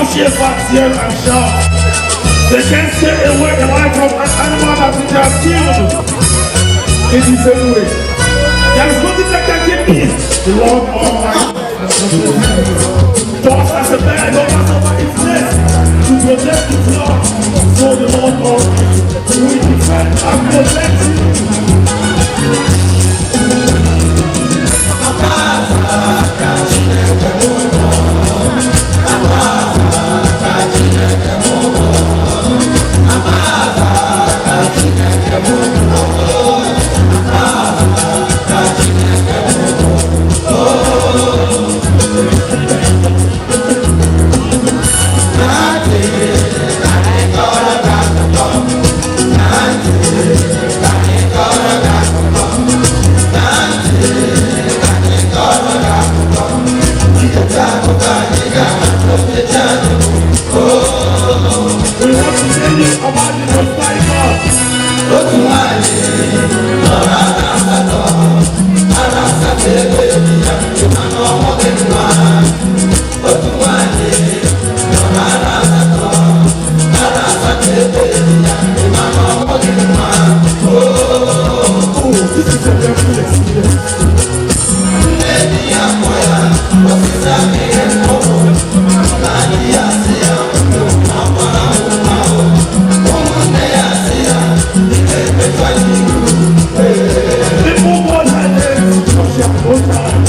Shepherds yell and shout. They can't stay away alive from an animal that they have killed. In the same way, there is nothing that can keep me. The Lord Almighty. Just as a bird hovers over its nest to protect its young, so the Lord Almighty will defend and protect you. We want to tell you about the Most High God. Oh, this is a very good experience. People God had them, but she had no time.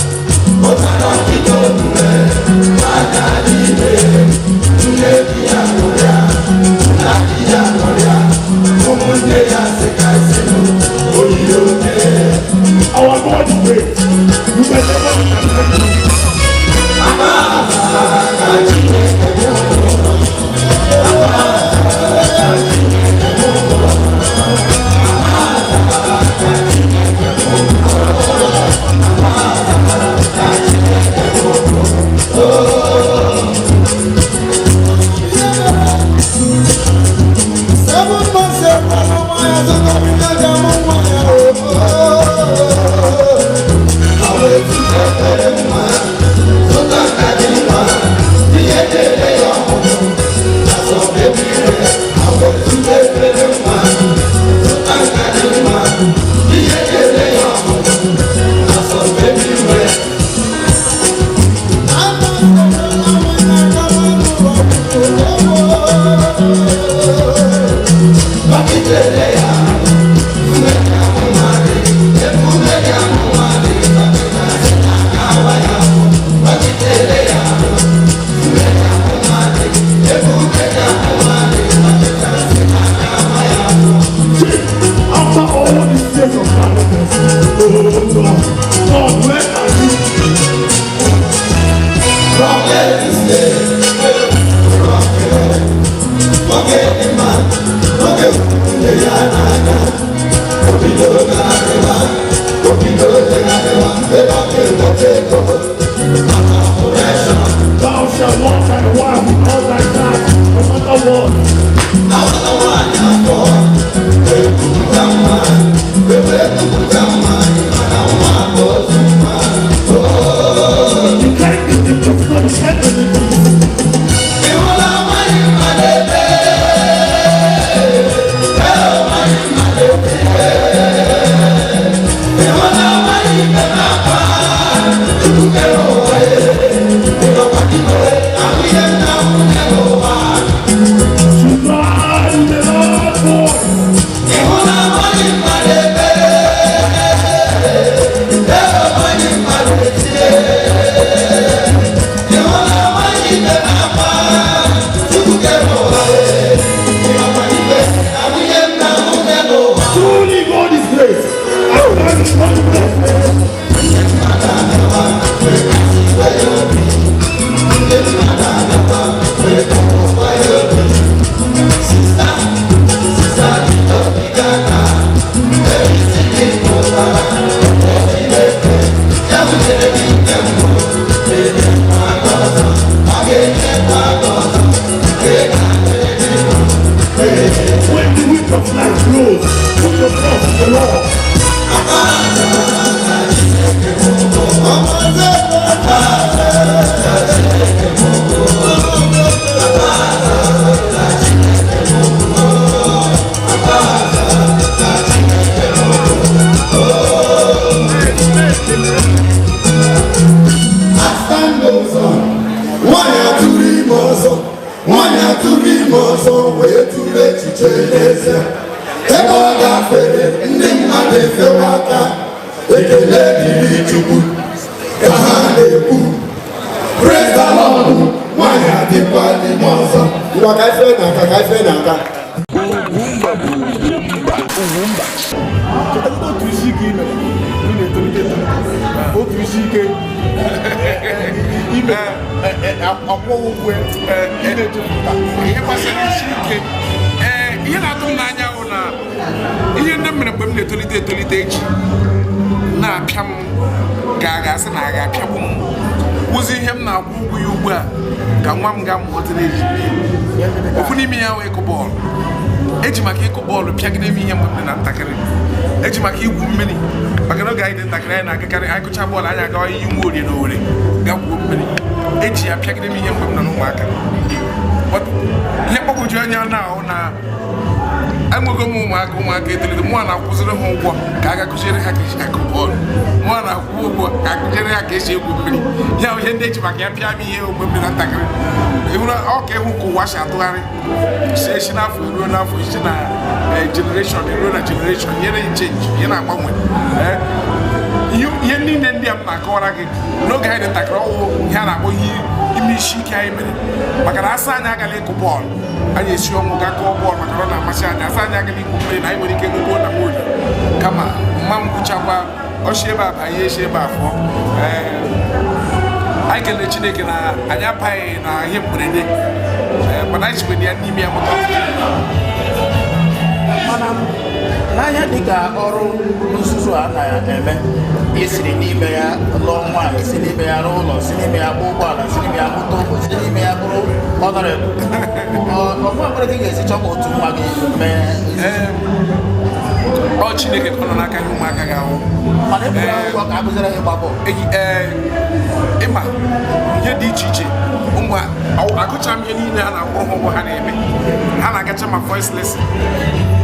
Our God is great. You can never understand him. 7 months After all these years of barrenness, oh God, God, where are you? Thou shalt love thy wife with all thy heart, no matter what. You can't be the you can't be the Nwaanyị atụrụ ime ọzọ wee tụrụ echiche n'ezie. Ebe ọ gafere, ndị mmadụ efewe aka, "Ekele dịrị Chukwu," ka ha na-ekwu, "Praise the Lord." Nwaanyị adịkwa n'ime ọzọ. Ngwa, ka ife na-aka, ka ife na-aka. Ugwumba. Chetagodo otu isi ike ị mere ị na-etolite etolite, otu isi ike ime akwụkwọ ụgwọ ị na-echepụta. Ihe gbasara isi ike, ee, ihe na-atụ m n'anya bụ na ihe ndị m mere mgbe m na-etolite etolite echi na-apịa m ka a ga-asị na a ga-apịagbu m wụzi ihe m na-akwụ ụgwọ ya ugbu a ka nwa m ga-amụta na-eji. Ofu n'ime ya wee ịkụ bọọlụ. Eji maka ịkụ bọọlụ pịagide m ihe mgbe m dị na ntakịrị. Eji maka igwu mmiri, maka na oge anyị dị ntakịrị, anyị na-agakarị, anyị kụcha bọọlụ, anyị agawa iyi nwa orie na Owere ga gwuo mmiri. Eji ya pịagide m ihe mgbe m nọ n'ụmụaka. But ihe mgbagwoju anya na ahụ na enwego m ụmụaka, ụmụaka etolite, mụa na-akwụziri ha ụgwọ ka a ga kụziere ha ka esi akụ bọọlụ, mụa na-akwụ ụgwọ ka akụziere ha ka esi egwu mmiri. Ya bụ ihe ndị eji maka ya pịa m ihe mgbe m dị na ntakịrị. Ịhụrụ ọ ka ịhụ ka ụwa si atụgharị, si esi n'afọ eruo n'afọ, esi na generation eruo na generation, ihe na-echange, ihe na-agbanwe. Ihe niile ndị a m na-akọwara gị n'oge anyị dị ntakịrị, ọwụ ihe a na-akpọ ihe ime isi ike anyị mere, maka na asa anyị agala ịkụ bọọlụ, anyị esi ọnwụ ga kụọ bọọlụ, maka na ọ na-amasị anyị. Asa anyị agala igwu mmiri, na anyị nwere ike ṅụgbuo na nwunye, kama mma m kwuchakwa ọchị ebe a banye esi ebe a fụọ. Ee, anyị kelere Chineke na anyị abaghị na ihe mberede. Ee, mana anyị sikwe na ya n'ime ya mụta ọtụtụ. Mana n'anya, dịka ọrụ nzuzo a na-eme, isiri n'ime ya lụọ nwaanyị, si n'ime ya rụọ ụlọ, si n'ime ya gba ụgbọala, si n'ime ya mụta ụmụ, si n'ime ya bụrụ honorable, ọgwa nwere ka ị ga-esi chọ ka otu nwa gị mee nzuzo? Ee, ọ Chineke ka ọ nọ n'aka ihe ụmụaka ga-ahụ. Mana e kwuru akwụkwọ ka a kụziere ha ịgba bọọlụ. Eyi, ee, ịma ihe dị iche iche ụmụ agụcha m ihe niile a na-akwụrụ ha ụgwọ ha na-eme. Ha na-agacha ma voice lesson,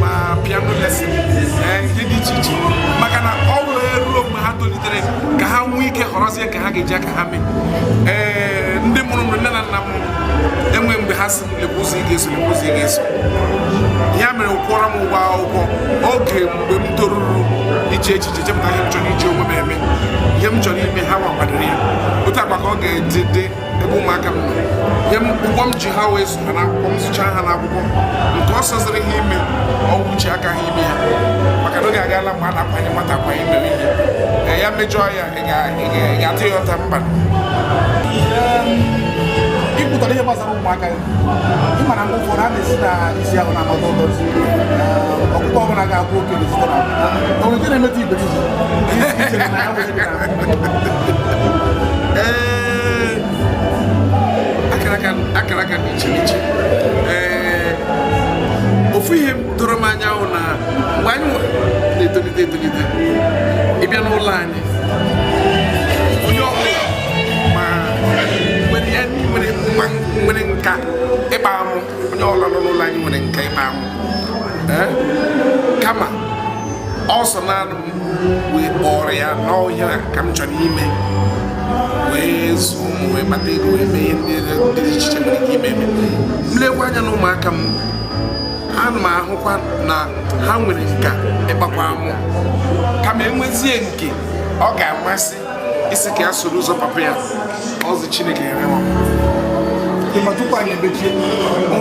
ma piano lesson, ee, ihe dị iche iche, maka na ọ wee ruo mgbe ha tolitere ka ha nwee ike họrọzie ka ha ga-eji aka ha mee. Ee, ndị mụrụ m, nne na nna m, enwe mgbe ha si m lekwa ụzọ ị ga-eso, lekwa ụzọ ị ga-eso. Ya mere kwụọrọ m ụgwọ akwụkwọ. Oge mgbe m toruru iche echiche, chepụta ihe m chọrọ iji onwe m eme, ihe m chọrọ ime, ha nwa kwadoro ya. Otu akpa ka ọ ga-edị dị ebe ụmụaka m nọ. Ihe m ụgwọ m ji ha wee zụ ha n'akwụkwọ, m zụchaa ha n'akwụkwọ, nke ọ sọziri ha ime, ọgwụ uche aka ha ime ya, maka na oge agaala mgbe a na-akwanye nwata akwanye mere ihe. Ee, ya mejọọ ya, ị ga-atụ ya ụta? Mba. Ikwutara ihe gbasara ụmụaka gị, ị mara mgbe ụfọdụ a na-esi na isi ahụ na-amata ụtọ isi ọkụkọ ọbụla ga-abụ okenye site na o nwere nke na-emetụ iberibe ichere na ya nwere na Ee, akara aka dị iche n'iche. Ee, ofu ihe doro m anya hụ na mgbe anyị na-etolite etolite, ịbịa n'ụlọ anyị, onye ọbụla ma nwere ya nwere nwa nwere nka ịkpa amụ. Onye ọbụla nọ n'ụlọ anyị nwere nka ịkpa amụ. Ee, kama ọ sọ naanị m wee kpọrọ ya n'ọhịa ka m chọrọ ime, wee zụọ ụmụ, wee kpata ego, wee mee ihe ndị dị iche iche nwere ike ime eme. M lekwa anya na ụmụaka m, ana m ahụkwa na ha nwere nka ịkpakwa amụ, kama enwezie nke ọ ga-amasị isi ka ya soro ụzọ papa ya. Ọzọ Chineke nyere m. Ma tupu anyị emechie,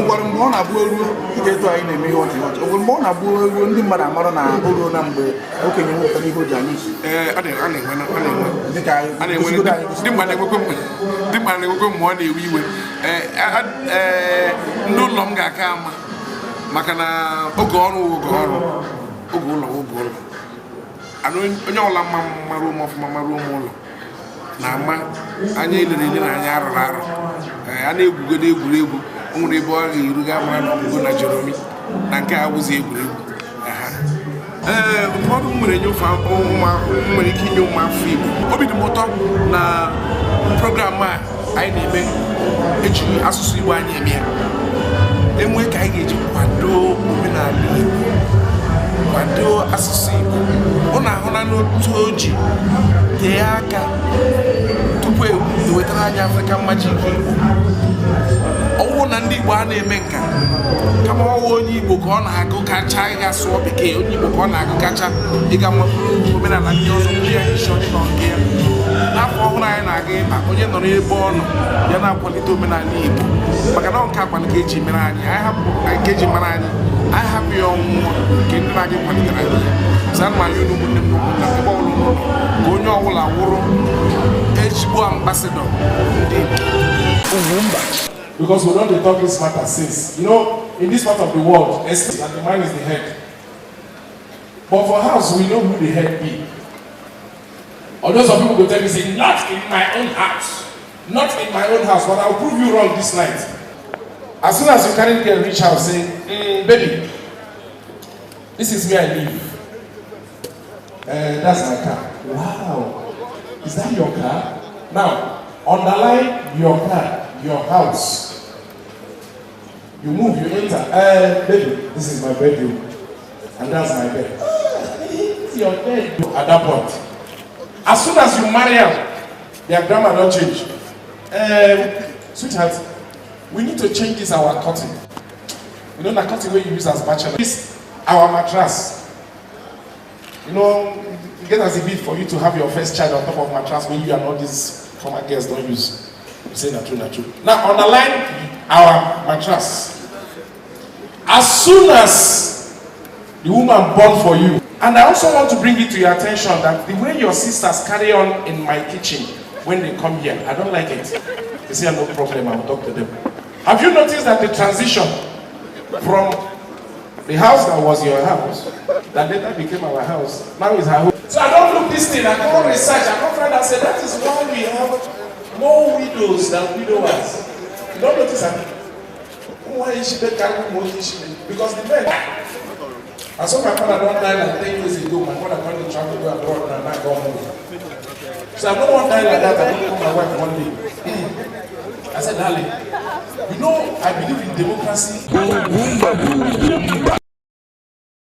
ngwara mgbe ọ na-abụ eruo dịka etu anyị na-eme ihe ọchị ọchị, ọ mgbe ọ na-abụ eruo, ndị mmadụ amara na o ruo na mgbe okenye nwepụtara ihe o ji anya isi. Ee, ọ na-enwe. Dịka a na-enwe. gosigodo anyị. Dị mma na-enwekwe mgbe ọ na-ewe iwe. Ee, ndị ụlọ m ga-aka ama, maka na oge ọrụ wụ oge ọrụ, oge ụlọ wụ oge ụlọ. Ana onye ọbụla mma mara ụmụ ọfụma, mara ụmụ ụlọ na-ama anya elere ele na anya arụrụ arụ. Ee, a na-egwugodo egwuregwu, o nwere ebe ọ ga-eru ga mara na ọgwụgwụ na Jeromi na nke a wụzi egwuregwu. Aha. Ee, ndụmọdụ m nwere nye m nwere ike inye ụmụafọ Igbo, obi dị m ụtọ na program a anyị na-eme eji asụsụ Igbo anyị eme ya. Enwe ka anyị ga-eji kwado omenala Igbo, kwado asụsụ Igbo. Ụnụ ahụla n'otu o ji tee aka tupu ewetara anyị African Magic Igbo. Ọ bụrụ na ndị Igbo na-eme nka, kama ọwụ onye Igbo ka ọ na-agụ kacha ịga sụọ Bekee, onye Igbo ka ọ na-agụ kacha ịga nweburu omenala ndị ọzọ buru ya isi ọdị nọ nke ya. N'afọ ọhụrụ anyị na-aga ịba, onye nọrọ ebe ọ nọ ya na-akwalite omenala Igbo, maka na ọ nke akwanụ ka eji mere anyị, anyị hapụ ka eji mara anyị, anyị hapụ ya ọnwụnwa nke ndị na-aga kwalitere anyị ya. So ana m ayọ unu, ụmụnne m na ụmụnna m, ebe ọbụla unu nọ, ka onye ọbụla wụrụ ezigbo ambassador ndị Igbo. Because we don dey talk this matter since. In this part of the world, and the man is the head. But for house, we know who the head be. Although some people go tell me, say, "Not in my own house. Not in my own house." But I will prove you wrong this night. As soon as you carry girl reach house, say, "Baby, this is where I live. That's my car." "Wow. Is that your car?" Now, underline your car, your house. You move, you enter. "Baby, this is my bedroom. And that's my bed." "Ah, it's your bed." At that point, as soon as you marry her, their grammar don change. "Sweetheart, we need to change this our curtain. You know, the curtain wey you use as bachelor. This our mattress. You get as e be for you to have your first child on top of mattress when you and all these former girls don use." You say, "Na true, na true." Now underline our mattress. As soon as the woman born for you, and I also want to bring it to your attention that the way your sisters carry on in my kitchen when they come here, I don't like it. They say, "No problem, I will talk to them." Have you noticed that the transition from the house that was your house, that later became our house, now is her home? So I don look this thing, I come research, I come find out say that is why we have more widows than widowers. You don't notice that? Why is she carry more? Because the men. And so my father don die like 10 years ago. My mother come dey travel go abroad now, now go home. So I no wan die like that. I don call my wife one day. I said, "Darling, you know I believe in democracy."